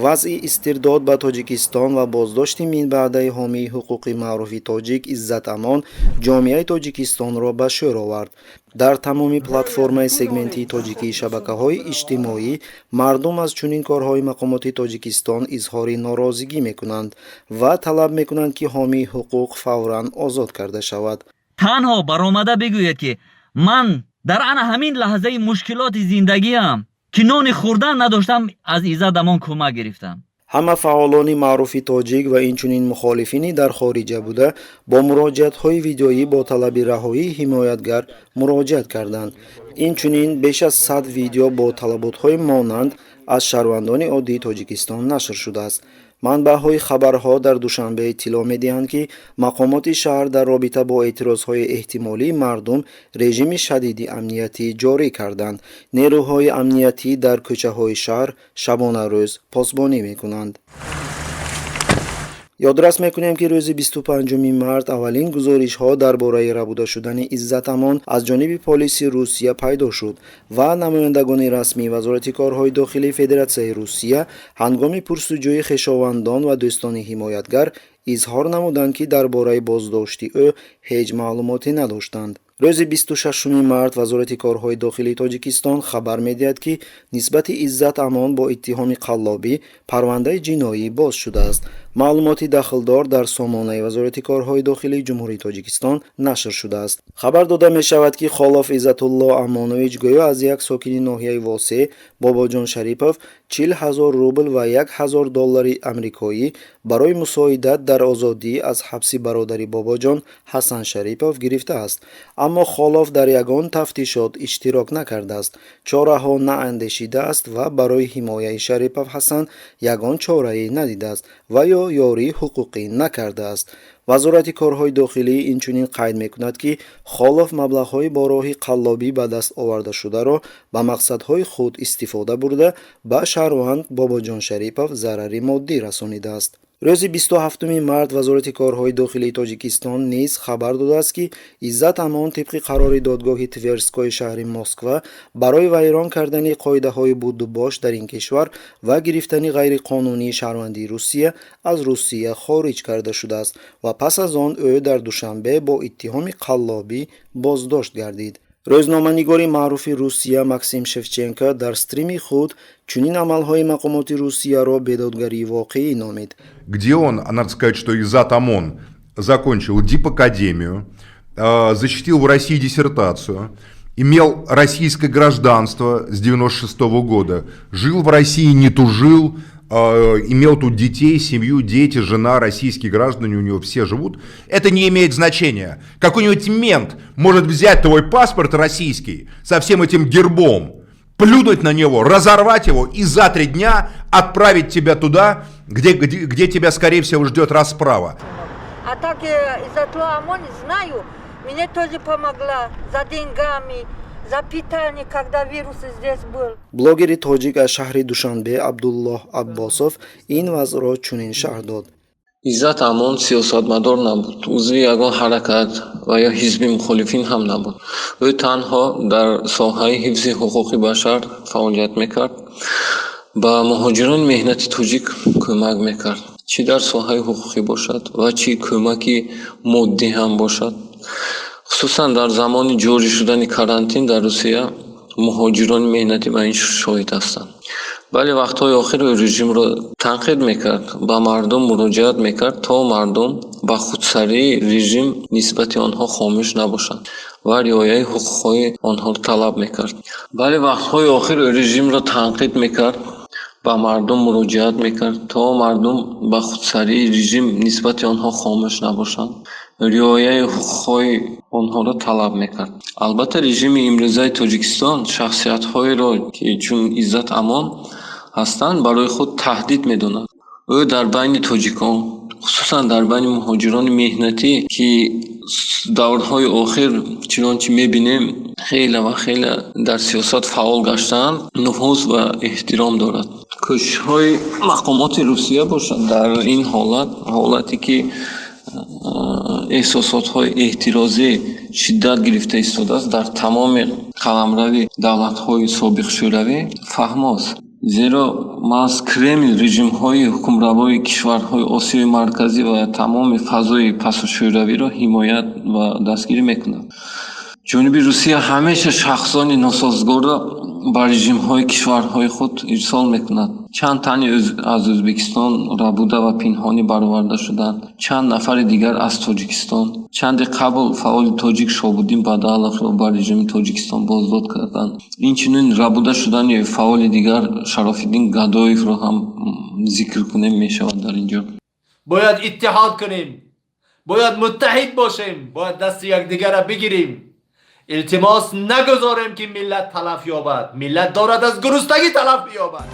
Вазъи истирдод ба Тоҷикистон ва боздошти минбаъдаи ҳомии ҳуқуқи маъруфи тоҷик Иззат Амон ҷомеаи Тоҷикистонро ба шӯр овард. Дар тамоми платформаи сегментии тоҷикии шабакаҳои иҷтимоӣ мардум аз чунин корҳои мақомоти Тоҷикистон изҳори норозигӣ мекунанд ва талаб мекунанд, ки ҳомии ҳуқуқ фавран озод карда шавад. Танҳо баромада бигӯед, ки ман дар ана ҳамин лаҳзаи мушкилоти зиндагиам, ки нони хӯрдан надоштам, аз Иззат Амон кӯмак гирифтам. Ҳама фаъолони маъруфи тоҷик ва инчунин мухолифини дар хориҷа буда бо муроҷиатҳои видеоӣ бо талаби раҳоии ҳимоятгар муроҷиат карданд. Инчунин беш аз 100 видео бо талаботҳои монанд аз шаҳрвандони оддии Тоҷикистон нашр шудааст. Манбаъҳои хабарҳо дар Душанбе иттилоъ медиҳанд, ки мақомоти шаҳр дар робита бо эътирозҳои эҳтимолии мардум режими шадиди амниятӣ ҷорӣ карданд. Нерӯҳои амниятӣ дар кӯчаҳои шаҳр шабонарӯз посбонӣ мекунанд. Ёдрас мекунем, ки рӯзи 25 март аввалин гузоришҳо дар бораи рабуда шудани Иззат Амон аз ҷониби полиси Русия пайдо шуд ва намояндагони расмии Вазорати корҳои дохилии Федератсияи Русия ҳангоми пурсуҷӯи хешовандон ва дӯстони ҳимоятгар изҳор намуданд, ки дар бораи боздошти ӯ ҳеҷ маълумоте надоштанд. Рӯзи 26 март Вазорати корҳои дохилии Тоҷикистон хабар медиҳад, ки нисбати Иззат Амон бо иттиҳоми қаллобӣ парвандаи ҷиноӣ боз шудааст. Маълумоти дахлдор дар сомонаи Вазорати корҳои дохилии Ҷумҳурии Тоҷикистон нашр шудааст. Хабар дода мешавад, ки Холов Иззатулло Амонович гӯё аз як сокини ноҳияи Восеъ Бобоҷон Шарипов 40 000 рубл ва 1000 доллари амрикоӣ барои мусоидат дар озодӣ аз ҳабси бародари Бобоҷон Ҳасан Шарипов гирифтааст. Аммо Холов дар ягон тафтишот иштирок накардааст, чораҳо наандешидааст ва барои ҳимояи Шарипов Ҳасан ягон чорае надидааст ва ё ёрии ҳуқуқӣ накардааст. Вазорати корҳои дохилӣ инчунин қайд мекунад, ки Холов маблағҳои бо роҳи қаллобӣ ба даст овардашударо ба мақсадҳои худ истифода бурда, ба шаҳрванд Бобоҷон Шарипов зарари моддӣ расонидааст. Рӯзи 27 март Вазорати корҳои дохилии Тоҷикистон низ хабар додааст, ки Иззат Амон тибқи қарори додгоҳи Тверской шаҳри Москва барои вайрон кардани қоидаҳои будубош дар ин кишвар ва гирифтани ғайриқонунии шаҳрвандии Русия аз Русия хориҷ карда шудааст ва пас аз он ӯ дар Душанбе бо иттиҳоми қаллобӣ боздошт гардид. Рӯзноманигори маъруфи Русия Максим Шевченко дар стрими худ чунин амалҳои мақомоти Русияро бедодгарии воқеӣ номид. Где он, надо сказать, что Иззат Амон закончил дипакадемию, защитил в России диссертацию, имел российское гражданство с 96 года, жил в России, не тужил, имел тут детей, семью, дети, жена, российские граждане у него все живут. Это не имеет значения. Какой-нибудь мент может взять твой паспорт российский со всем этим гербом, плюнуть на него, разорвать его и за 3 дня отправить тебя туда, где тебя, скорее всего, ждет расправа. А так Иззатулла Амон знаю, мне тоже помогла за деньгами, за питание, когда вирус здесь был. Блогери тоҷик аз шаҳри Душанбе Абдуллоҳ Аббосов ин вазъро чунин шарҳ дод. Иззат Амон сиёсатмадор набуд, узви ягон ҳаракат ва ё ҳизби мухолифин ҳам набуд. Ӯ танҳо дар соҳаи ҳифзи ҳуқуқи башар фаъолият мекард, ба муҳоҷирони меҳнати тоҷик кӯмак мекард, чӣ дар соҳаи ҳуқуқӣ бошад ва чӣ кӯмаки моддӣ ҳам бошад. Хусусан дар замони ҷорӣ шудани карантин дар Русия муҳоҷирони меҳнатӣ ба ин шоҳид ҳастанд. Вале вақтҳои охир ӯ режимро танқид мекард, ба мардум муроҷиат мекард, то мардум ба худсарии режим нисбати онҳо хомӯш набошанд, ва риояи ҳуқуқҳои онҳоро талаб мекард. Вале вақтҳои охир ӯ режимро танқид мекард, ба мардум муроҷиат мекард, то мардум ба худсарии режим нисбати онҳо хомӯш набошанд, риояи ҳуқуқҳои онҳоро талаб мекард. Албатта, режими имрӯзаи Тоҷикистон шахсиятҳоеро, ки чун Иззат Амон ҳастанд, барои худ таҳдид медонад. Ӯ дар байни тоҷикон, хусусан дар байни муҳоҷирони меҳнатӣ, ки даврҳои охир, чунончи мебинем, хеле ва хеле дар сиёсат фаъол гаштаанд, нуфуз ва эҳтиром дорад. Кӯшишҳои мақомоти Русия бошад дар ин ҳолат, ҳолате ки эҳсосотҳои эътирозӣ шиддат гирифта истодааст дар тамоми қаламрави давлатҳои собиқ Шӯравӣ, фаҳмост. Зеро маҳз Кремл режимҳои ҳукмравои кишварҳои Осиёи Марказӣ ва тамоми фазои пасошӯравиро ҳимоят ва дастгирӣ мекунад. Ҷониби Русия ҳамеша шахсони носозгорро ба режимҳои кишварҳои худ ирсол мекунад. Чанд тани аз Ӯзбекистон рабуда ва пинҳонӣ бароварда шуданд, чанд нафари дигар аз Тоҷикистон. Чанде қабл фаъоли тоҷик Шобуддин Бадаловро ба режими Тоҷикистон боздод карданд. Инчунин рабуда шудани фаъоли дигар Шарофиддин Гадоевро ҳам зикр кунем мешавад дар ин ҷо. Бояд иттиҳод кунем, бояд муттаҳид бошем, бояд дасти якдигарро бигирем. Илтимос, нагузорем, ки миллат талаф ёбад. Миллат дорад аз гуруснагӣ талаф меёбад.